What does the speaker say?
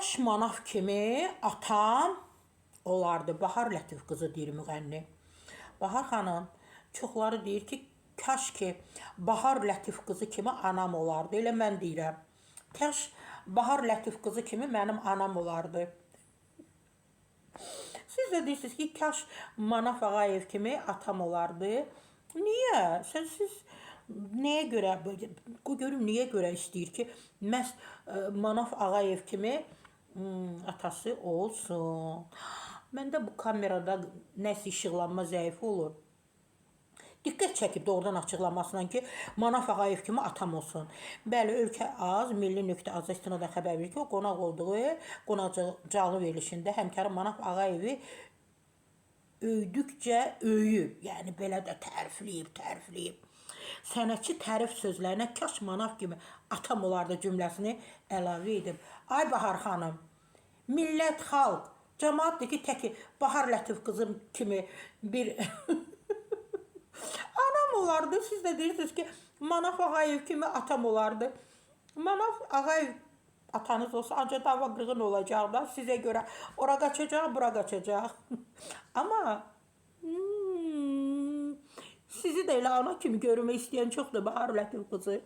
Kaş Manaf kimi atam olardı. Bahar Lətif qızı deyir müğənni. Bahar xanım, çoxları deyir ki, kaş ki Bahar Lətif qızı kimi anam olardı. Elə mən deyirəm. Kaş Bahar Lətif qızı kimi mənim anam olardı. Siz də deyirsiniz ki, kaş Manaf Ağayev kimi atam olardı. Niyə? Sən siz nəyə görə, qoy görüm niyə görə istəyir ki, məhz Manaf Ağayev kimi atası olsun. Məndə bu kamerada nəsə işıqlanma zəif olur. Diqqət çəkib doğrudan açıqlamasından ki, Manaf Ağayev kimi atam olsun. Bəli, ölkə az, milli nöqtə azə istinadən xəbər verir ki, o qonaq olduğu qonaq canlı verilişində həmkarı Manaf Ağayevi öydükcə öyüb, yəni belə də tərifləyib, tərifləyib. Sənətçi tərif sözlərinə kaş Manaf kimi atam olardı cümləsini əlavə edib. Ay Bahar xanım, millət, xalq, cəmaatdır ki, təki Bahar Lətif qızım kimi bir anam olardı. Siz də deyirsiniz ki, Manaf Ağayev kimi atam olardı. Manaf Ağayev atanız olsa ancaq dava qırğın olacaq da sizə görə. Ora qaçacaq, bura qaçacaq. Amma sizi də elə ana kimi görmək istəyən çoxdur Bahar Lətif qızı.